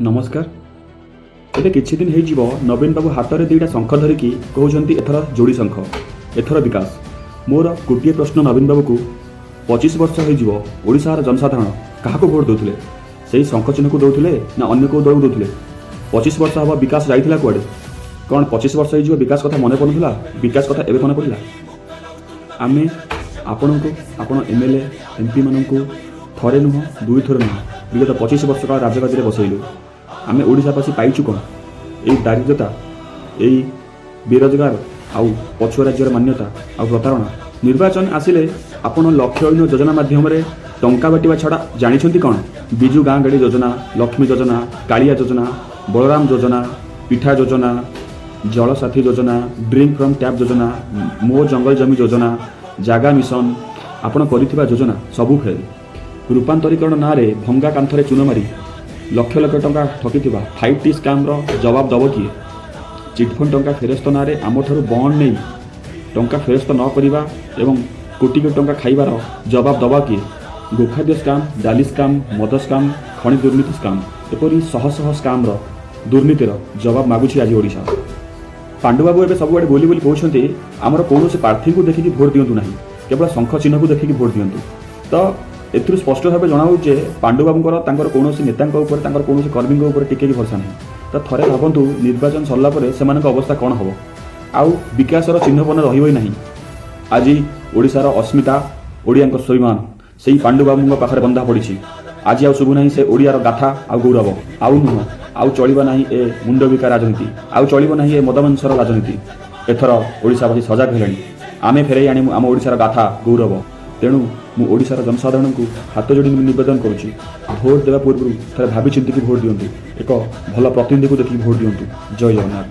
ନମସ୍କାର। ଏବେ କିଛି ଦିନ ହେଇଯିବ, ନବୀନ ବାବୁ ହାତରେ ଦୁଇଟା ଶଙ୍ଖ ଧରିକି କହୁଛନ୍ତି, ଏଥର ଯୋଡ଼ି ଶଙ୍ଖ, ଏଥର ବିକାଶ। ମୋର ଗୋଟିଏ ପ୍ରଶ୍ନ ନବୀନ ବାବୁକୁ, 25 ବର୍ଷ ହେଇଯିବ, ଓଡ଼ିଶାର ଜନସାଧାରଣ କାହାକୁ ଭୋଟ ଦେଉଥିଲେ? ସେଇ ଶଙ୍ଖ ଚିହ୍ନକୁ ଦେଉଥିଲେ ନା ଅନ୍ୟ କେଉଁ ଦଳକୁ ଦେଉଥିଲେ? 25 ବର୍ଷ ହେବ ବିକାଶ ଯାଇଥିଲା କୁଆଡ଼େ? କ'ଣ 25 ବର୍ଷ ହେଇଯିବ ବିକାଶ କଥା ମନେ ପଡ଼ୁନଥିଲା? ବିକାଶ କଥା ଏବେ ମନେ ପଡ଼ିଲା? ଆମେ ଆପଣଙ୍କୁ, ଆପଣ ଏମ୍ଏଲ୍ଏ, ଏମ୍ପିମାନଙ୍କୁ ଥରେ ନୁହଁ, ଦୁଇଥର ନୁହଁ, ବିଗତ 25 ବର୍ଷ କାଳ ରାଜଗାଦିରେ ବସେଇଲୁ। ଆମେ ଓଡ଼ିଶାବାସୀ ପାଇଛୁ କ'ଣ? ଏଇ ଦାରିଦ୍ରତା, ଏଇ ବେରୋଜଗାର ଆଉ ପଛୁଆ ରାଜ୍ୟର ମାନ୍ୟତା ଆଉ ପ୍ରତାରଣା। ନିର୍ବାଚନ ଆସିଲେ ଆପଣ ଲକ୍ଷଣୀୟ ଯୋଜନା ମାଧ୍ୟମରେ ଟଙ୍କା ବାଣ୍ଟିବା ଛଡ଼ା ଜାଣିଛନ୍ତି କ'ଣ? ବିଜୁ ଗାଁ ଗାଡ଼ି ଯୋଜନା, ଲକ୍ଷ୍ମୀ ଯୋଜନା, କାଳିଆ ଯୋଜନା, ବଳରାମ ଯୋଜନା, ପିଠା ଯୋଜନା, ଜଳସାଥୀ ଯୋଜନା, ଡ୍ରିଙ୍କ ଫ୍ରମ୍ ଟ୍ୟାପ୍ ଯୋଜନା, ମୋ ଜଙ୍ଗଲ ଜମି ଯୋଜନା, ଜାଗା ମିଶନ, ଆପଣ କରିଥିବା ଯୋଜନା ସବୁ ଫେଲ୍। ରୂପାନ୍ତରୀକରଣ ନାଁରେ ଭଙ୍ଗା କାନ୍ଥରେ ଚୂନ ମାରି ଲକ୍ଷ ଲକ୍ଷ ଟଙ୍କା ଠକିଥିବା 5ଟି ସ୍କାମ୍ର ଜବାବ ଦେବ କିଏ? ଚିଟଫଣ୍ଡ ଟଙ୍କା ଫେରସ୍ତ ନାଁରେ ଆମଠାରୁ ବଣ୍ଡ ନେଇ ଟଙ୍କା ଫେରସ୍ତ ନ କରିବା ଏବଂ କୋଟି କୋଟି ଟଙ୍କା ଖାଇବାର ଜବାବ ଦେବା କିଏ? ଗୋଖାଦ୍ୟ ସ୍କାମ୍, ଡାଲି ସ୍କାମ୍, ମଦ ସ୍କାମ୍, ଖଣି ଦୁର୍ନୀତି ସ୍କାମ୍, ଏପରି ଶହ ଶହ ସ୍କାମ୍ର ଦୁର୍ନୀତିର ଜବାବ ମାଗୁଛି ଆଜି ଓଡ଼ିଶା। ପାଣ୍ଡୁବାବୁ ଏବେ ସବୁଆଡ଼େ ବୁଲି ବୁଲି କହୁଛନ୍ତି, ଆମର କୌଣସି ପ୍ରାର୍ଥୀଙ୍କୁ ଦେଖିକି ଭୋଟ ଦିଅନ୍ତୁ ନାହିଁ, କେବଳ ଶଙ୍ଖ ଚିହ୍ନକୁ ଦେଖିକି ଭୋଟ ଦିଅନ୍ତୁ। ତ ଏଥିରୁ ସ୍ପଷ୍ଟ ଭାବେ ଜଣାଯାଉଛି ଯେ ପାଣ୍ଡୁବାବୁଙ୍କର ତାଙ୍କର କୌଣସି ନେତାଙ୍କ ଉପରେ, ତାଙ୍କର କୌଣସି କର୍ମୀଙ୍କ ଉପରେ ଟିକେ ବି ଭରସା ନାହିଁ। ତ ଥରେ ଭାବନ୍ତୁ, ନିର୍ବାଚନ ସରିଲା ପରେ ସେମାନଙ୍କ ଅବସ୍ଥା କ'ଣ ହେବ? ଆଉ ବିକାଶର ଚିହ୍ନବର୍ଣ୍ଣ ରହିବ ହିଁ ନାହିଁ। ଆଜି ଓଡ଼ିଶାର ଅସ୍ମିତା, ଓଡ଼ିଆଙ୍କ ସ୍ୱାଭିମାନ ସେଇ ପାଣ୍ଡୁବାବୁଙ୍କ ପାଖରେ ବନ୍ଧା ପଡ଼ିଛି। ଆଜି ଆଉ ଶୁଭୁ ନାହିଁ ସେ ଓଡ଼ିଆର ଗାଥା ଆଉ ଗୌରବ। ଆଉ ନୁହଁ, ଆଉ ଚଳିବ ନାହିଁ ଏ ମୁଣ୍ଡବିକା ରାଜନୀତି, ଆଉ ଚଳିବ ନାହିଁ ଏ ମଦମାଂସର ରାଜନୀତି। ଏଥର ଓଡ଼ିଶାବାସୀ ସଜାଗ ହେଲେଣି। ଆମେ ଫେରାଇ ଆଣିବୁ ଆମ ଓଡ଼ିଶାର ଗାଥା, ଗୌରବ। ତେଣୁ ମୁଁ ଓଡ଼ିଶାର ଜନସାଧାରଣଙ୍କୁ ହାତ ଯୋଡ଼ି ନିବେଦନ କରୁଛି, ଭୋଟ ଦେବା ପୂର୍ବରୁ ଥରେ ଭାବି ଚିନ୍ତିକି ଭୋଟ ଦିଅନ୍ତୁ। ଏକ ଭଲ ପ୍ରତିନିଧିକୁ ଦେଖିକି ଭୋଟ ଦିଅନ୍ତୁ। ଜୟ ଜଗନ୍ନାଥ।